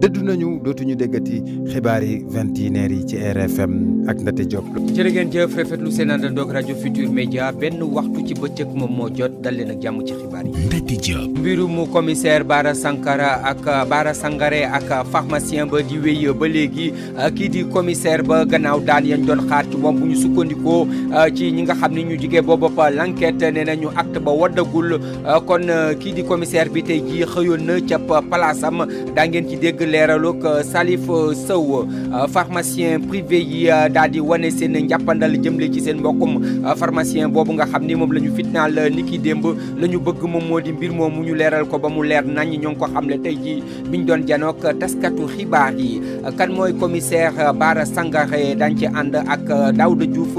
dëddu nañu dootuñu déggati xibaar yi 21h yi ci RFM ak Ndate Diop. jërë ngeen jëf rafetlu seen àndandoog rajo Futur Média benn waxtu ci bëccëg moom moo jot dal leen ak jàmm ci xibaar yi. Ndate Diop. mbirum commissaire Bara Sangaré ak pharmacien ba di wéy ba léegi kii di commissaire ba gannaaw daan yañ doon xaar ci moom bu ñu sukkandikoo ci ñi nga xam ne ñu jigee boobu l'enquête nee nañu acte ba waddagul kon kii di commissaire bi tey jii xëyoon na ca palaasam daa ngeen ci dégg leeraluk Salif Sow pharmacien privé yi daal di wane seen njàppandal jëmle ci seen mbokkum pharmacien boobu nga xam ni moom la ñu fitnaal ni ki démb la ñu bëgg moom moo di mbir moom mu ñu leeral ko ba mu leer nañ ñoo ngi ko xamle tey jii biñ doon janook taskatu xibaar yi kan mooy commissaire Bara Sangaré dañ ci ànd ak Daouda Diouf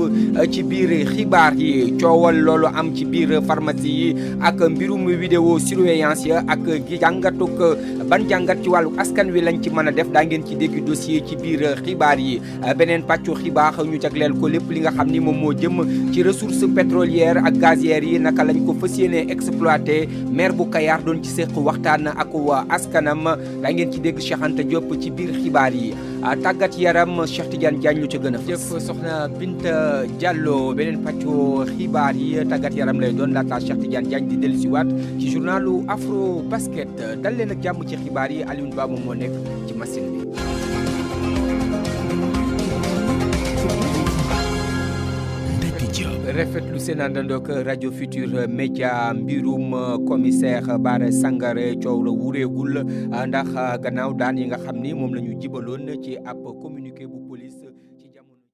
ci biir xibaar yi coowal loolu am ci biir pharmacie yi ak mbirum vidéo surveillance ya ak jàngatuk ban jàngat ci wàllu askan wi lañ ci mën a def daa ngeen ci dégg dossier ci biir xibaar yi beneen pàccu xibaar ñu jagleel ko lépp li nga xam ni moom moo jëm ci ressources pétrolières ak gazières yi naka lañ ko fas yéene exploité maire bu Kayar doon ci séq waxtaan ak waa askanam daa ngeen ci dégg Cheikh Anta Diop ci biir xibaar yi tàggat yaram Cheikh Tidiane Diagne lu ca gën a jëf soxna Binta Diallo beneen pàccu xibaar yi tàggat yaram lay doon laata Cheikh Tidiane Diagne di dellusiwaat ci journalu Afro Basket dal leen ak jàmm ci xibaar yi Alioune Ba moom moo nekk ci machine bi. rafetlu seen àndandoog rajo Futur Média mbirum commissaire Bara Sangaré coow la wureegul ndax gannaaw daan yi nga xam ni moom la ñu jibaloon ci ab commune